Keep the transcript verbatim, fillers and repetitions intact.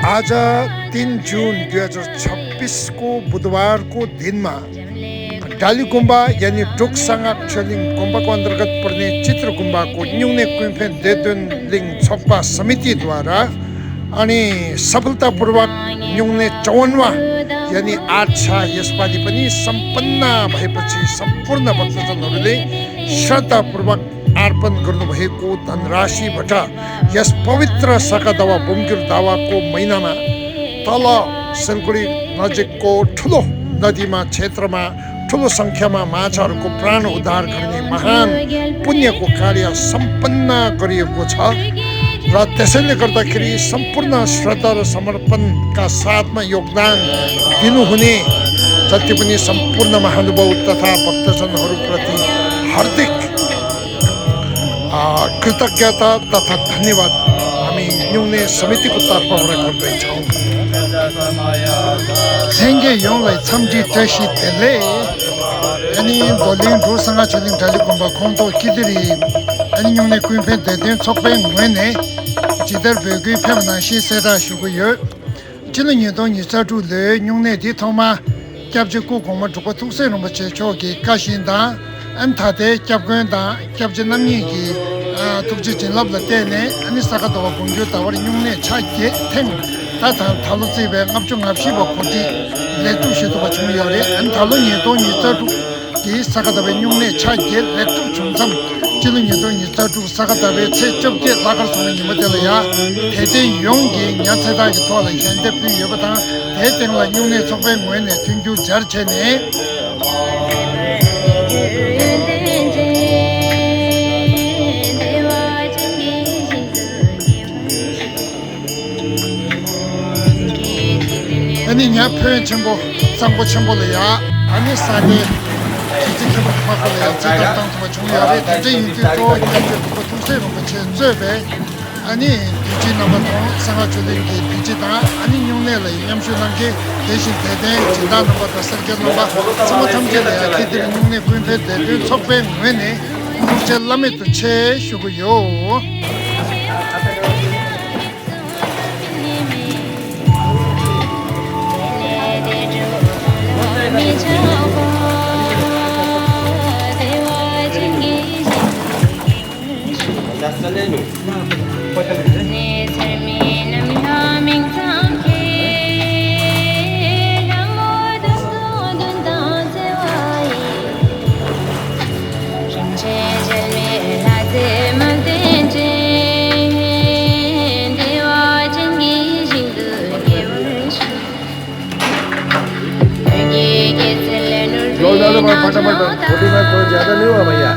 आज तीन जून दुई हजार छब्बिसको बुधबारको दिनमा डाली गुम्बा यानी ढुक साङाक छेलिङ गुम्बाको अन्तर्गत पर्ने चित्र गुम्बाको न्युङने कुइफेन देदुन लिङ छोप्पा समितिद्वारा अनि सफलतापूर्वक न्युङने चौवन्नवा यानी आठ छ यसपालि पनि सम्पन्न भएपछि सम्पूर्ण भक्तजनहरूले श्रद्धापूर्वक अर्पण गर्नुभएको धनराशिबाट यस पवित्र सकादावा बोमगिर दावाको महिनामा तल सिलगढी नजिकको ठुलो नदीमा क्षेत्रमा ठुलो सङ्ख्यामा माछाहरूको प्राण उद्धार गर्ने महान पुण्यको कार्य सम्पन्न गरिएको छ। र त्यसैले गर्दाखेरि सम्पूर्ण श्रद्धा र समर्पणका साथमा योगदान दिनुहुने जति पनि सम्पूर्ण महानुभाव तथा भक्तजनहरूप्रति हार्दिक कृतज्ञता तथा धन्यवाद हामी न्युङने समितिको तर्फबाट गर्दैछौँ। ལྷན་རྒྱས་ཡོངས་ལ་འཚམས་འདྲི་བཀྲ་ཤིས་བདེ་ལེགས། ཨ་ནི་རྡོར་གླིང་འབྲུག་སངྒ་ཆོས་གླིང་གྲ་ལི་དགོན་པ་ཁོངས་གཏོགས་ཀི་ཏི་རི་ཨ་ནི་ཉུང་གནས་ཀུན་ཕན་བདེ་དོན་ཚོགས་པའི་ངོས་ནས་ཇི་ལྟར་འབོད་སྐུལ་ཕེབས་པ་ནང་བཞིན་གསལ་བསྒྲགས་ཞུ་གི་ཡོད། སྤྱི་ལོ་ཉིས་སྟོང་ཉི་ཤུ་རྩ་དྲུག་ལོའི་སྨྱུང་གནས་འདི་ཐོག་མ་སྐྱབས་རྗེ་སྐུ་གོང་མ་འབྲུག་པ་ཐུགས་སྲས་རིན་པོ་ཆེ་མཆོག་གི་བཀའ་བཞིན་དང་། ཨ་ནི་ད་ལྟའི་སྐྱབས་མགོན་དང་སྐྱབས་རྗེ་རྣམ་གཉིས་ཀྱི་ཐུགས་རྗེ་བྱིན་རླབས་ལ་བརྟེན་ནས་ཨ་ནི་ས་ག་ཟླ་བ་དགུ་འགྱུར་ཟླ་བར་སྨྱུང་གནས་ཆ་བརྒྱད་ཐེངས་ད་ད་ད་ལོ་བརྩིས་པའི་ལྔ་བཅུ་ང་བཞི་པ་གོ་སྒྲིག་ལེགས་གྲུབ་ཞུ་ཐུབ་པ་བྱུང་ཡོད་རེད། ཨ་ནི་ད་ལོ་ཉིས་སྟོང་ཉི་ཤུ་རྩ་དྲུག་གི་ས་ག་ཟླ་བའི་སྨྱུང་གནས་ཆ་བརྒྱད་ལེགས་གྲུབ་བྱུང་མཚམས་སྤྱི་ལོ་ཉིས་སྟོང་ཉི་ཤུ་རྩ་དྲུག་ས་ག་ཟླ་བའི་ཚེས་བཅོ་བརྒྱད་ལྷག་དཀར་སོང་བའི་ཉིན་མོ་དེ་ལ་ཡང་དད་ལྡན་ཡོངས་ཀྱིས་ཉ་ཚེ་ཐར་གྱི་ཐོག་ལ་ཞལ་འདེབས་ཕུལ་ཡོད་པ་དང་། དེའི་སྟེང་ལ་སྨྱུང་གནས་ཚོགས་པའི་ངོས་ནས་མཐུན་འགྱུར་སྦྱར་བྱས་ནས། ཨ་ནི་ཉ་ཕན་ཆེན་པོ་གཙང་པོ་ཆེན་པོ་ལ་ཡ་ཨ་ནི་ས་གནས་ཁྱི་ཚེ་མཁན་པོ་ཕ་ཁོ་ལ་ཡ་རྩིས་ཐབས་བཏང་ཐུབ་པ་བྱུང་ཡོད་རེད། དེ་འདྲ་ཡིན་དུས་གཙོ་བོ་སྐྱབས་རྗེ་འབྲུག་པ་ཐུགས་སྲས་རིན་པོ་ཆེ་གཙོས་པའི་ཨ་ནི་དུས་ཆེན་རྣམ་པ་དང་གསང་སྔགས་ཆོས་གླིང་གི་དུས་ཆེན་དང་ཨ་ནི་སྨྱུང་གནས་ལ་མཉམ་ཞུགས་གནང་མཁན་དེ་བཞིན་དད་ལྡན་སྦྱིན་བདག་རྣམ་པ་དང་སེར་སྐྱ་རྣམ་པ་ཚང་མ་ཐམས་ཅད་ལ་ཡང་ཁྱེད་འདིར་སྨྱུང་གནས་ཀུན་ཕན་བདེ་དོན་ཚོགས་པའི་ངོས་ནས་ཐུགས་རྗེ་བླ་མེད་དུ་ཆེ་ཞུ་གི་ཡོད། जोरदार दबाओ, फटाफट। फोर्टी फ़ाइव कोई ज्यादा नहीं हुआ भैया।